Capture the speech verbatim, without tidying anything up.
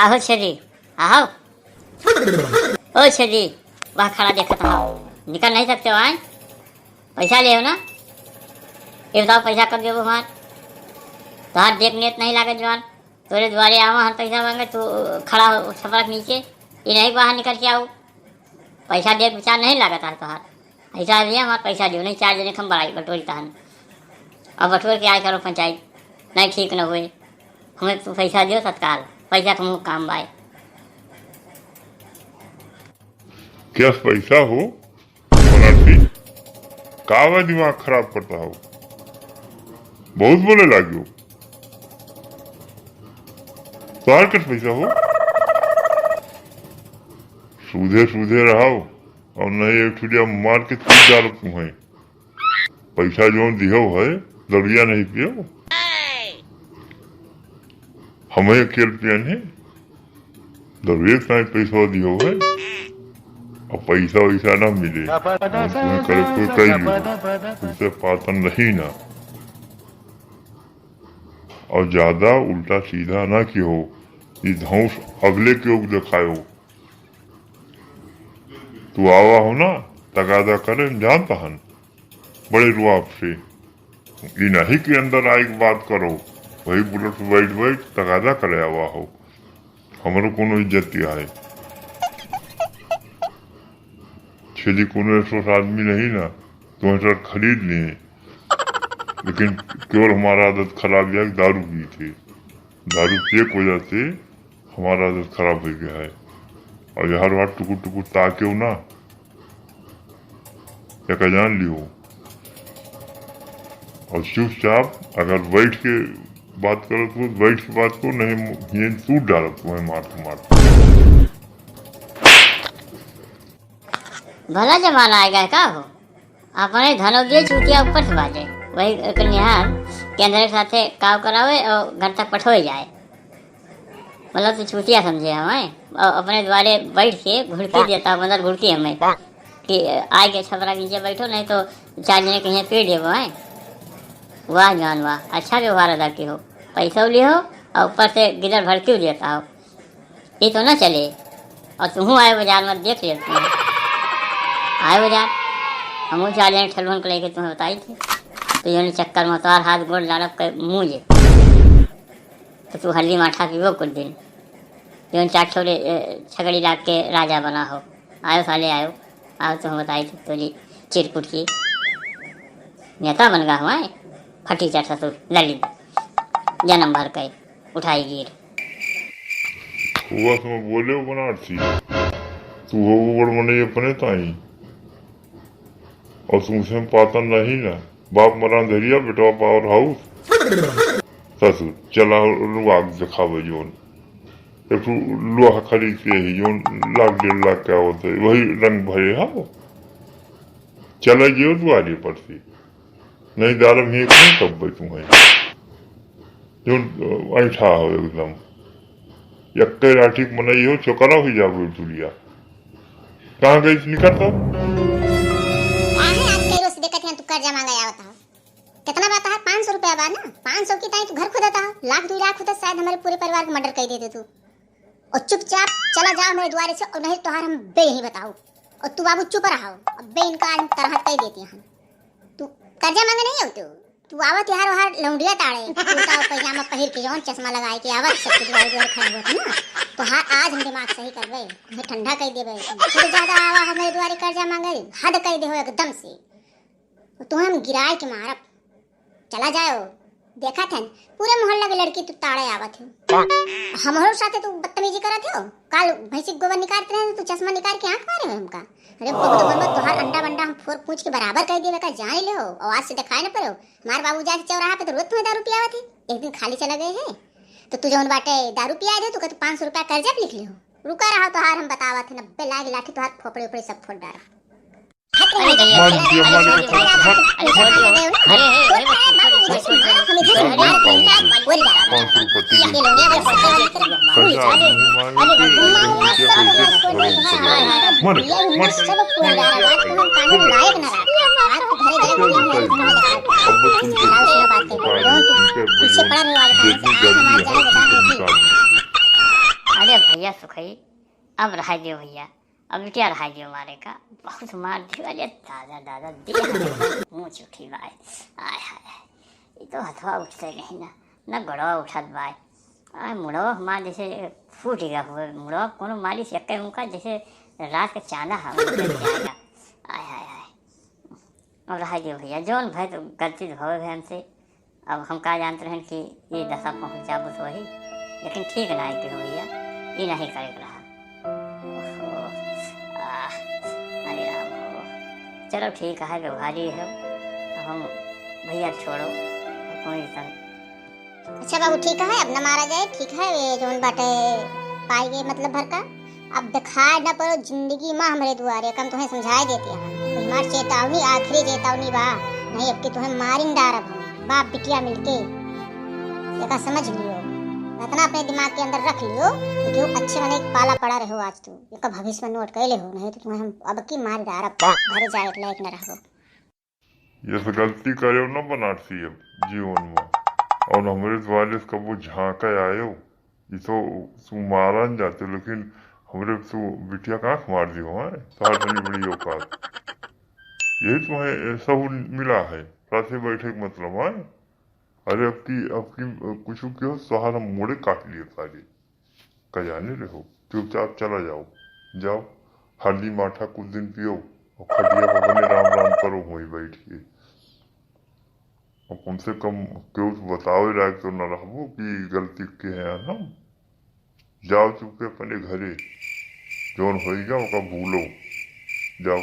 आहो छेदी, आहो। ओ छेदी, वह खड़ा देखत हो, निकल नहीं सकते हो, आए? पैसा ले हो ना? ये बताओ, पैसा कब देबो हमार? तोहार देख नेत नहीं लागत जवान, तोरे दुआरे आवा हन पैसा मांगे, तू खड़ा हो छपरा के नीचे, ये नहीं बाहर निकल के आओ, पैसा देख विचार नहीं लागत है तोहार। ऐसा है भैया, हमार पैसा दियो, नहीं चार जने के हम बड़ाई बटोरी तहन। अब बटोर के आए करो पंचायत, नहीं ठीक न होए। हमें तू पैसा दियो तत्काल, पैसा के मुँह काम बाय। क्या पैसा हो बनारसी? का बा दिमाग खराब करता हो? बहुत बोले लागियो। तोहार कस पैसा हो? सूधे सूधे रहो, और नहीं एक ठुलिया मार के तू डाल तुम्हें। पैसा जौन दिहो है, दरुइया नहीं पियो। हमें अकेल पियन है, दरुइया के साथ पैसा दिहो है, और पैसा वैसा ना मिले। हम तुम्हें करे कोई कही लो, तुमसे पातन नहीं ना। और ज्यादा उल्टा सीधा ना किहो, ये धौंस अगले के ओक देखायो। तू आवा हो ना, तगादा करे, जानता हन, बड़े रुआब से। ई नहीं कि अंदर आए के बात करो, वही बुलेट पे बैठ बैठ तगादा करे आवा हो। हमरो कोनो इज्जत है? छेदी कोनो ऐसो आदमी नहीं ना, तुम्हें सर खरीद लिए। लेकिन केवल हमारा आदत खराब यह है कि दारू पी थे। दारू पिए की वजह से हमारा आदत खराब हो गया है। और यार वार टुकुर टुकुर ताके हो ना, या का जान लियो। और चुपचाप अगर बैठ के बात करत हो, बैठ के बात को, नहीं हियन सूट डालत तुम्हें मार के मार। भला जमाना आएगा का हो? अपने धनौजिया चूतिया ऊपर से बाजे। वही एक निहार के अंदर के साथे काव करावे और घर तक पठोए जाए। मतलब तू चूतिया समझे हमें और अपने द्वारे बैठ के घुड़की देता, मतलब घुड़की हमें कि आए के छपरा के नीचे बैठो, नहीं तो चार जने कहीं पीट देबो है। वाह जवान वाह, अच्छा व्यवहार अदा की हो, पैसा लिहो और ऊपर से गिदड़ भड़की देता हो। ये तो ना चले। और तुहूँ आए बाजार में देख ले तुम। आए बाजार, हमहूँ चार जने ठेलवन को लेके तुम्हें बताई थे। तो ये चक्कर में तोहार हाथ गोड़ लाड़ब के मुँह जे। तो तू हल्दी माठा पीबो कुछ दिन। ये चार छोरे, ए, छगड़ी लाग के राजा बना हो। आयो साले आयो, आओ तुम्हें बताई थे तोरी चिरकुट की। नेता बन गा हुआ है, फटी चट ससुर, ललित। जन्म भर के उठाई गिर। हुआ से मैं बोले हो बनारसी, तू हो वो बड़ मनई अपने ताई, और तुमसे हम पातन नहीं ना। बाप मरा अंधेरिया, बेटवा पावर हाउस। ससुर, चला हो लोग आग दिखावे जोन। एक ठो लोहा खरीद के ही जोन लाख डेढ़ लाख के आवत है, वही रंग भरे हा वो। चला जियो दुआरे पर से। नहीं दारम ही एक नहीं तब बैठू है। जो ऐठा हो एकदम। यक्के लाठी के मनई हो, छोकरा हो जाबो दुलिया। कहाँ गई निकल तो? काहे आज कैरो से देखत हैं तू कर्जा मांगे आवत हो? कितना बात है? पाँच सौ रुपया बा ना? पाँच सौ की ताई तू घर खुदता हो? लाख दो लाख होता शायद हमारे पूरे परिवार को मर्डर कर देते तू। और चुपचाप चला जाओ मेरे द्वारे से, और नहीं तोहार हम बे ही बताओ। और तू बाबू चुप रहो, अब बे इनका आज तरह कह देती हैं। तू कर्जा मांगे नहीं हो तू, तू आवत यार वहार लौंडिया ताड़े, कुर्ता और पैजामा पहिर के जौन चश्मा लगाए के आवत सबके द्वारे द्वारे खड़ा हुआ था ना, तो हाँ आज हम दिमाग सही करबे, हमें ठंडा कर देबे। तू तो ज्यादा आवा हमारे द्वारे कर्जा मांगे, हद कर दे हो एकदम से। तो तुम्हें हम गिराए के मारब। चला जाओ, देखत हन, पूरे मोहल्ला के लड़की तू ताड़े आवत हो। हमरो साथे तू बदतमीजी करत हो। काल भैंसी के गोबर निकारत रहे तो तू चश्मा निकाल के आंख मारे हो हमका। अरे बहुत बनबो तोहार अंडा बंडा हम फोर पूछ के बराबर कर देवे का जान ले हो। और आज से दिखाए न पड़ो। हमार बाबू जाए चौराहा पे तो रोज तुम्हें दारू पियावत है। एक दिन खाली चला गए है तो तू जौन बाटे दारू पिया दे तू कहते पाँच सौ रुपया कर्जा पे लिख ले हो। रुका रहा तोहार हम बतावत है नब्बे लाख लाठी तोहार फोपड़े उपड़े सब फोड़ डारा। अरे, अरे, मार दिया, मार दिया, मार दिया। अरे, अरे, अरे, अरे, पाँच सौ रुपये टिकट, पैसा नहीं मांगे थे, पैसा कैसे भरो? मारे, मार, अब तुमसे देखनी जरूरी है, तुमसे निकाल दो। अरे, या सुखई, अब रहाई दियो भैया, अब बिटिया रहाई दियो मारे का। बहुत मार दियो, अरे दादा, दादा, देह में मूंछ उठी बाय। आय हाय हाय, ये तो हथवा उठते नहीं ना, ना गोड़वा उठत बाय। आय, मुड़वा हमार जैसे फूट गया हुए, मुड़वा कोनो मारी से एक्के उनका जैसे रात के चांदा हवा निकल जाएगा। आय हाय हाय। अब रहाई दियो भैया, जौन भय तो गलती तो भवे भय हमसे। अब हम का जानत रहन कि ये दशा पहुँच जाबो तो वही, लेकिन ठीक ना है कि हो भैया, ये नहीं करे के रहा। ओहो, आह, अरे राम हो। चलो ठीक है, व्यवहारी है, अब हम भैया छोड़ो, अब कोई सन अच्छा बाबू, ठीक है, अब न मारा जाए, ठीक है, ये जौन बाटे पाई गए मतलब भर का, अब दिखाए न पड़ो जिंदगी मा हमरे दुआरे, कम तुम्हें समझाए देती है। हमार चेतावनी, आखिरी चेतावनी बा, नहीं अब की तुम्हें मारिन डारब हम, बाप बिटिया मिलके। एका समझ लियो, इतना अपने दिमाग के अंदर रख लियो कि केहू अच्छे मने पाला पड़ा रहो आज तू, एका भविष्य में नोट कर ले हो, नहीं तो तुम्हें हम अब की मार डारब, घर जाए लायक न रहो। ये से गलती करेव न बनारसी अब जीवन में। और हमरे द्वारे से कबो झांके आयो, ये तो तू मारन जाते, लेकिन हमरे तू बिटिया का आँख मार दियो, हैं? तोहार इतनी बड़ी औकात। यही तुम्हें सब मिला है, साथे बैठे के मतलब, हैं? अरे अब की, अब की कुछ कियो, तोहार हम मोड़े काट लिए सारे। का जाने रहो, चुपचाप चला जाओ, जाओ, हल्दी माठा कुछ दिन पियो और खटिया पर बने राम राम करो वहीं बैठ के। और कम से कम केहू बतावे लायक तो न रहबो कि गलती के हैं हम। जाओ चुपके अपने घरे, जौन होइगा ओका भूलो, जाओ।